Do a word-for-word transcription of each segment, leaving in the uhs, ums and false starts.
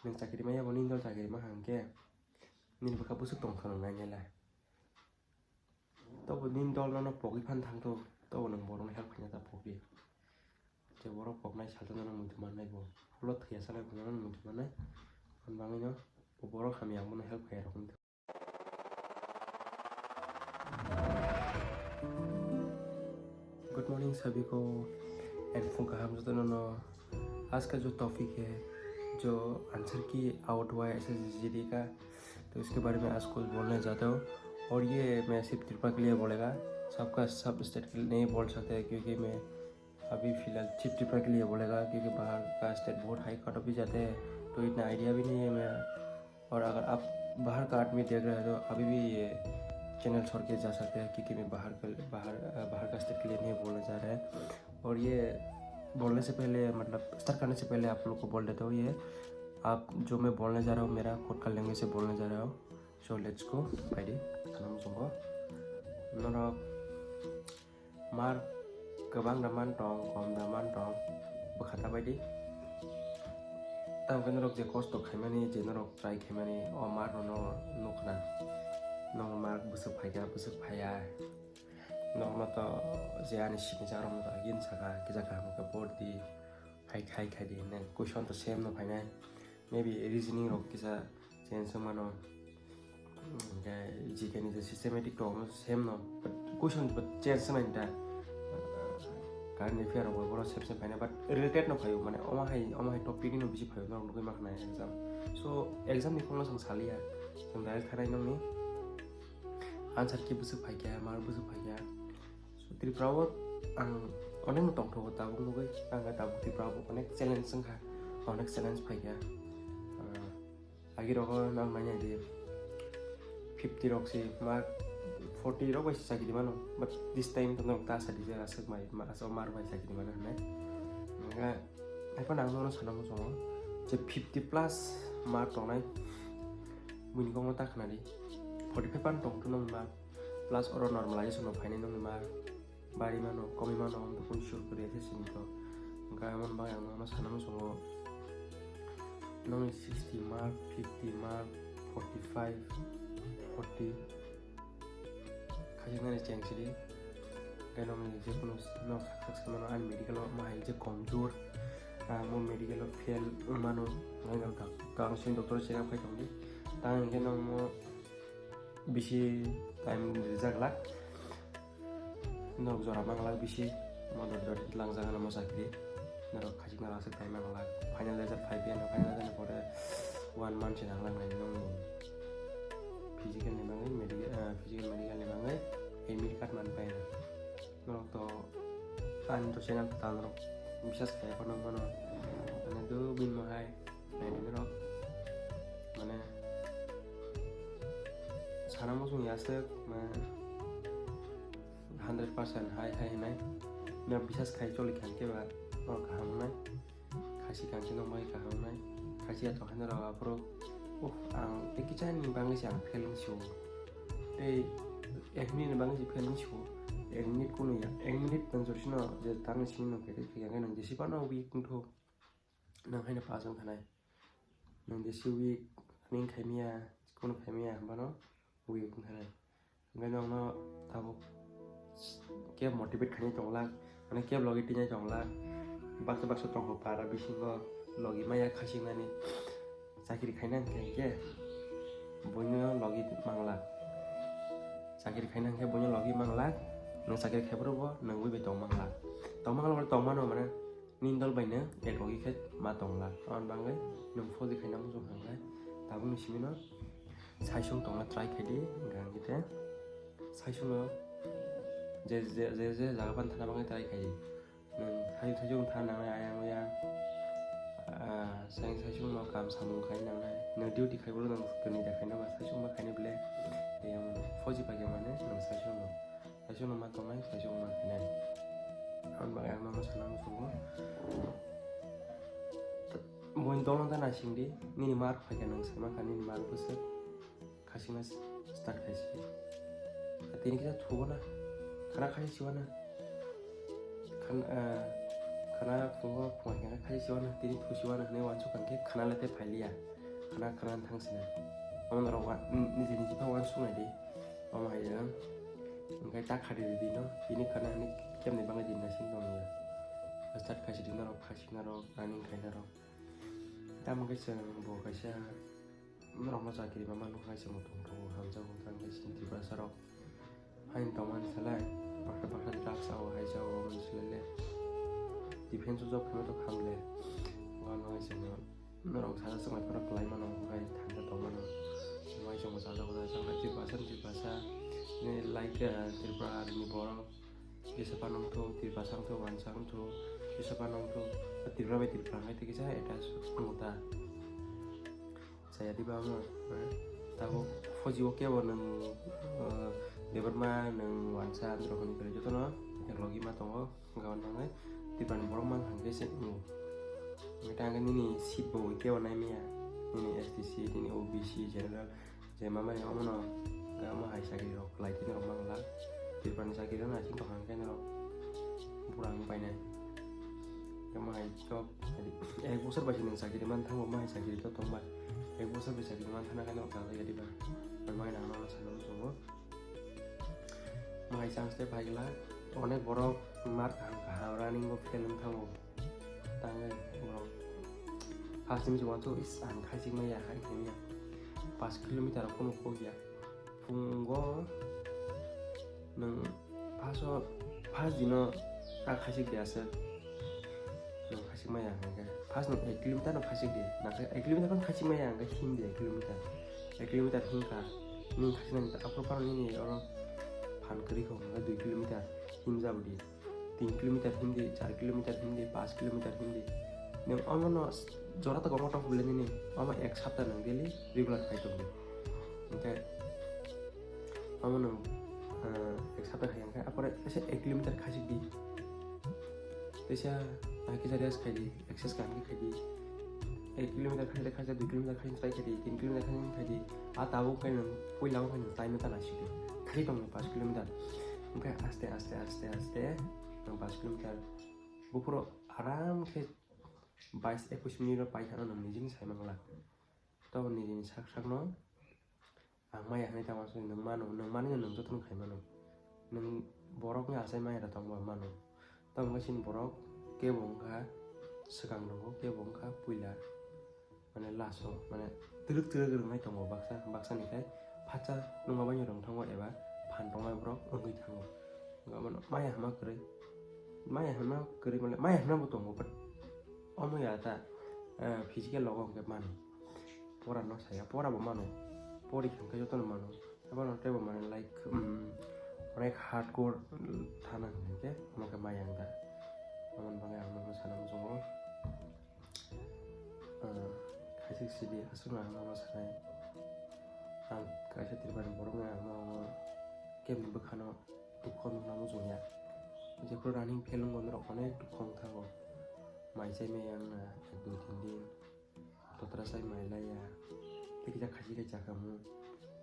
Nwng chakiri maya bo nini dol chakiri ma hwnkhe nini bwkha bwswk tong thano nainai le. Tobo nini dol nono pogwi phan thangtho, tobo nwng borokno help khaina ta pogdi. Je borok poknai salsa nono muitu mannai bo. Ulo thwiya sanai bo nono muitu mannai. Hwn bangwino bo borok hamya ang bono help khaiya rok wngtho. Good morning सभी को and phung kaham jotono no. आज का जो टॉपिक है, जो आंसर की आउट हुआ है एसएसजीडी का, तो इसके बारे में आज कुछ बोलने जाता हूँ। और ये मैं सिर्फ त्रिपुरा के लिए बोलेगा, सबका सब स्टेट के लिए नहीं बोल सकते, क्योंकि मैं अभी फिलहाल सिर्फ त्रिपुरा के लिए बोलेगा, क्योंकि बाहर का स्टेट बहुत हाई कट ऑफ भी जाते हैं, तो इतना आइडिया भी नहीं है मेरा। और अगर आप बाहर का आदमी देख रहे हो तो अभी भी ये चैनल छोड़ के जा सकते हैं, क्योंकि मैं बाहर का बाहर बाहर का स्टेट के लिए नहीं बोलना चाह रहा है। और ये बोलने से पहले, मतलब स्टार्ट करने से पहले आप लोग को बोल देता हूँ, ये आप जो मैं बोलने जा रहा हूँ मेरा खुद का लैंग्वेज से बोलने जा रहा हूँ। So let's go, phaidi. Salam songko norok mar kwbang daman tong, kom daman tong, bwkha ta baidi. Tamo khe norok je kosto khaimani, je norok try khaimani, o mar no nukna. Nokno mar bwswk phaikha, bwswk phaiya. Nokno to je ani sini jaga rokno to agin saka, kisa kaham khe por di, hai khai khai di hinwi question to same no phainai. Maybe reasoning rok kisa change wng mano. Hwnkhe G K ni je systematic tong same no, but question but change wng nai da. Current affair rok bo same same phaina, but related no phaio, mane omo hai omo hai topic no bisi phaio, norok nugwi ma khnai exam. So exam ni phone no chwng saliya, chwng direct khanai nokni answer key bwswk phaikha, mar bwswk phaikha. So Tripura o ang onek no tongthogo tabuk nugwi, ang khe tabuk Tripura o onek challenge wngkha, onek challenge phaikha. Ah, Agi rogo nang nai nai di fifty rok se mark, forty rok bai se chakiri mano, but this time to norok ta sadi je aswk mai ma aswk mark bai chakiri mano hinai. Hwnkhe haikhe nang nono sana muchungo je fifty plus mark tongnai buini kokno ta khna di, forty five an tong thwno mark plus oro normalization rok phainai nokni mark. Bari mano, komi mano, ang bukung sure kori ya sini to. Hwnkhe amon bai ang nono sana muchungo nokni sixty mark, fifty mark, forty five, forty. Khajiknani cheng sidi. Hwnkhe nokni je kunu nok khak khak mano ani medical o ma hai je komjor. Ang mo medical o fail wng mano. Ang kang sini doctor check up khai tongdi. Tang hwnkhe nokmo bisi time rijak lak. Norok jora manglak bisi, modor dot langjak ano mosa kiri. Norok khajikna rasa time manglak. Final result five year na final result pore one month se nanglak nai nong physical ni bagwi, medical, ah, physical medical ni bagwi admit card man pai na. Norok to ani to channel ta norok bisas khai phano mano. Mane do bin mo hai. Naidi norok, mane, sana muchung ya aswk, mane, hundred percent hai, hai hinai. Norok bisas khai choli kha khe ba, norok kaham wngnai. Khasi kha khe norok bai kaham wngnai. Khasi ya tong khe norok aphuru, uh, ang ekisa ni bagwi se ang fail wng si o. Tei ek minute ni bagwi se fail wng si o. Ek minute kunu ya, ek minute nang jori sino je tang ni simi nang khe, khe ya khe nang jesi phano weak wng thok. Nang haino pass wng khanai. Nang jesi weak, ning khaimya, kunu khaimya, hwnbano weak wng khanai. Hwnkhe nokno tabuk khe motivate khainai tonglak, mane khe logi twinai tonglak. Baksa baksa tongkho para bisingo logi maya khasingmani. Chakiri khaina hwnkhe hwnkhe buino logi manglak. Chakiri khaina hwnkhe buino logi manglak. Nwng chakiri khaiphuru bo nwng ui bai tong manglak. Tong manglak, tong mano mane. Nini dol bai no ek logi khe ma tong la. Aboni bagwi nwng phoji khaina muchung kha hwnkhe tabukni simi no saisung tongna try khai di, hwnkhe ang khe saisung no je, je, je, je jaga phano thana bagwi try khai di. Nwng saisung, saisung thana nangnai ayang oyang, ah, saisung, saisung no kam samung khai nangnai. Nwng duty khai bolo nwng tini da khaina ba saisung ba khainai ble. Yang phoji paikha mane nwng saisung no. Saisung no ma tongnai, saisung ma khainai. Aboni bagwi ang nono sana muchungo. Buini dol no ta naising di, nini mark phaikha nwng sai mankha nini mark bwswk khasingna start khai si. Tini kisa thugo na, khana khai si wana. Khan, ah, Khana phungo phungai khana khai siwano, tini thusiwano hinwi uansuk kha khe khana le tei phailiya. Khana khana thang sina. Omo norok wa-, n-, niji niji pha uansuk nai di. Omo hai ya. Hwnkhe ta khadi di no. Tini khana hinwi kemni bagwi di naising tong ya. Start khai sidi norok, khai sidi norok, running khai norok. Tamo khe chwng bo kaisa norokno chakiri ma manu hai se muitu muitu hamjago tang khe chini Tiprasa rok. Haino tongmani salai baksa baksa drugs o hai jago mani salai le defense o job khaima to kham le. Wano hai se norok sasa swmai phano kwlai mano hai thangsa tong mano. Wai chongo chajago da chang Tiprasa Tiprasa ni like Tripura ni borok. Kisa panwng thuk, Tiprasa wngthuk, wansa wngthuk, kisa panwng thuk, Tripura bai Tripura wngkhe tei kisa attach wngkha. Chaya diba omo, eh, tabuk phoji o kebo nwng, eh, Debbarma nwng wansa andro hwnwi kwrwi jotono eklogi ma tongo, hwnka hwnwi Tiprani borok mang hwnkhe se wngo. Hwnkhe tei hwnkhe nini seat bo kebo nai maya, nini S T C, nini O B C, general, je mamani omono hwnkhe omo hai chakri rok kwlai khe norok mangla. Tripura ni chakri rok naising tongkha hwnkhe norok bura wng painai. Omo hai job ek bosor bai se nwng chakri man thango, omo hai chakri to tongba ek bosor bai chakri man thana khe norok chajak ya diba? Omo hai nang mano salo tongo. Omo hai chance tei phaikla onek borok mark kaham kaham running o fail wng thango. Tangwi borok first time se uansuk is ang khaisik maya hai khe maya. Paanch kilometer rok phano pokya. Phungo nwng first o first dino ta khaisik de aswk. Nwng khaisik maya hwnkhe first nwng ek kilometer no khaisik de. Nakhe ek kilometer phano khaisik maya hwnkhe him de ek kilometer. Ek kilometer him kha. Nwng khaisik nani ta aphuru phano nini oro phan kwrwi kho hwnkhe dui kilometer him jabo di. Tin kilometer him di, char kilometer him di, paanch kilometer him di. Nwng omono jora ta goma tong phule nini, omo ek sapta nwng daily regular khai tong di. Hwnkhe omo nwng, ah, ek sapta khai hwnkhe, apore teisa ek kilometer khaisik di. Teisa, ah, kisa rest khai di, exercise kaham khe khai di. Ek kilometer khai di, khai di, dui kilometer khai di, try khai di, tin kilometer khai di, khai di. Ah, tabuk khai nwng, puila o khai nwng time ta naisik di. Khai tong di paanch kilometer. Hwnkhe aste, aste, aste, aste, nwng paanch kilometer. Buphuru aram khe bais ekush minute o pai thangno nwng nijini sai mangla. Toboni nijini sak sakno ang maya hwnwi tamo se nwng mano, nwng manwi nwng jotono khai mano. Nwng borokni achai maya da tongbo mano. Tamo wngkha chini borok kebo wngkha swkang tongo, kebo wngkha puila. Mane last o, mane twrwk twrwk rwngnai tongo baksa, baksa ni khai phatsa nungma bai rwng thango eba phan tongnai borok wngwi thango. Wngkha mano maya hwnma kwrwi, maya hwnma kwrwi mane maya hwnma bo tongo, but omo ya ta, eh, physical logo hwnkhe mano. Pora no saya, pora bo mano, pori hwnkhe jotono mano. Abono teibo mane like, um, onek hardcore thana hwnkhe omo khe maya wngkha. Aboni bagwi ang nokno sana muchungo. Ah, khaisik sidi aswkno ang nono sanai. Ang kaisa Tripurani borokno ang nono keboni bwkhano dukho nukna muchungya. Jephru running fail wngo norok onek dukho wngthango. Mai chai maya wngna ek dui tin din. Totra chai mai laiya. Tei kisa khasi khe chakhamu.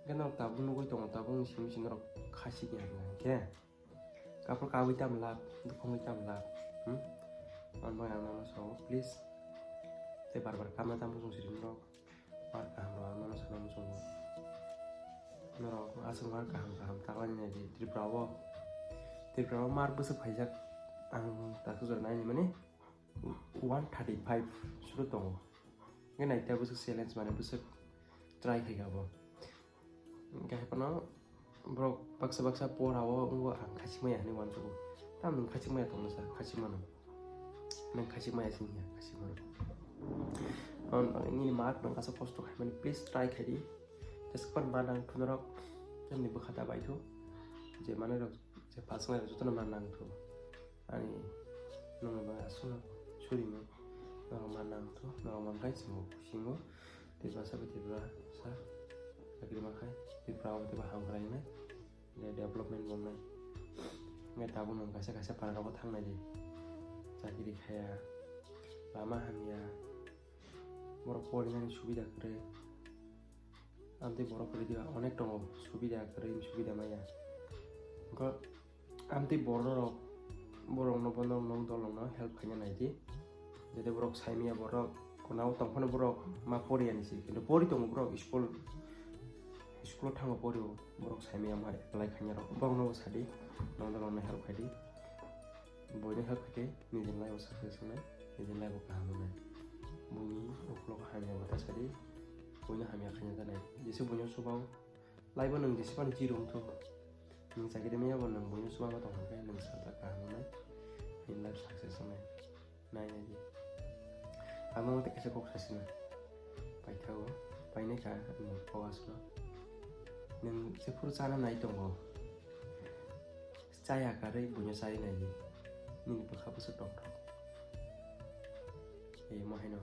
Hwnkhe norok tabuk nugwi tongo, tabukni simi se norok khasi khe hwnkha hwnkhe. Kaphuru kabui tamo lab, dukhungwi tamo lab, hmm? Ang bai ang nono sao, please. Tei bar bar kamna tamo chwng siri norok. Mar kaham rok ang nono sana muchungo. Norok aswk mar kaham kaham taklaini naidi Tripura o. Tripura o mar bwswk phaijak ang takhukur naini mani one thirty five suru tongo. Hwnkhe naita bwswk challenge mani bwswk try khaikha bo. Hwnkhe hai phano borok baksa baksa pora o wngbo ang khachik maya hinwi uansukgo. Tamo nwng khachik maya tongmasa, khachik mano. Nwng khachik maya sini ya, khachik mano. Aboni bagwi nini mak nwng aswk kosto khaimani, please try khaidi. Jeswk phano ma nangthu norok, tamni bwkha ta baithu. Je manwi rok, je pass wngnai rok jotono ma nangthu. Ani nwngni bagwi aswkno surimo. Norok ma nangthu, norok ma khe chwngbo kuchingo. Tiprasa bai Tiprasa chakri ma khai, Tripura o teibo hamkrainai, de-, development wngnai. Hwnkhe tabuk nwng kaisa kaisa para rogo thangnai di. Chakri khaya, lama hamya, borok porinani subida kwrwi. Amtwi borok kwrwi diba onek tongo, subida kwrwi, subida maya. Hwnkhe amtwi borok Borokno bono nong dolongno help khaina naidi. Jadi borok saimaya borok kunao tongphano borok ma poriyani si, kintu pori tongo borok school, school thango porio borok saimaya ma apply khaina rok borokno sadi nong dolongno help khaidi. Boino help khaidi nijini life o success wngnai, nijini life o kaham wngnai. Boini ukulok hamya bwtha sadi boino hamya khaina janai. Jese boino subao life o nwng jese phano chiri wngthok, nwng chakiri maya bo nwng boino subao tong hwnkhe nwng salsa kaham wngnai, nini life success wngnai. Nai nai di. Ang no tei kaisa kok sasina. Paithago, painai kha, ani kok asno. Nwng jephuru chana nai tongo. Chaya karwi buino chari nai di. Nini bwkha bwswk tongthok. Ei mo haino.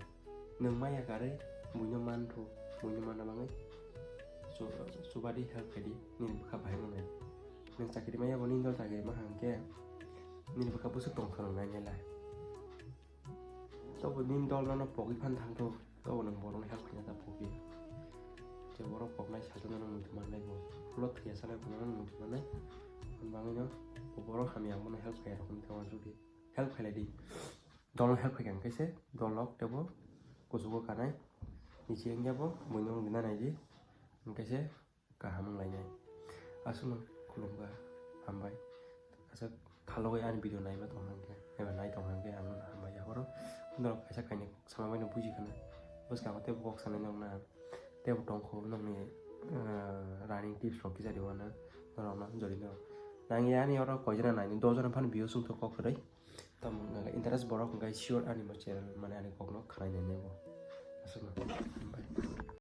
Nwng maya karwi buino manthu, buino manna bagwi chu-, chubadi help khaidi, nini bwkha bahai wngnai. Nwng chakiri maya bo nini dol chakiri ma hwnkhe, nini bwkha bwswk tongthok nang nai nela. Tobo nini dol nono pogwi phan thangthu, tobo nwng borokno help khaina ta pogwi. Je borok koknai salsa nono muitu mannai bo, ulo thwiya sanai bo nono muitu mannai. Hwn bangwino borok hamya bono help khaiya rokni thangma jodi help khailai di. Dolno help khaikha hwnkhe se dolrok teibo kuchugo kanai. Niji wngya bo buino wngna naidi. Hwnkhe se kaham wnglainai. Aswkno khulumkha, hambai. Aswk khalogwi ani video naima tongkha hwnkhe, eba nai tongkha hwnkhe ang hambai yaphoro. Norok kaisa kainwi kok sama baino buji khana. Bwskango teibo kok sanai nokna. Teibo tongkho nokni, ah, running tips rok kisa riwana norokno jodi no. Nangya ani oro koijana naini, doh jona phano views wngthok kok kwrwi. Tamo wngkha interest borok hwnkhe sure ani bo channel mane ani kokno khwlainai nebo. Aswkno. Hambai.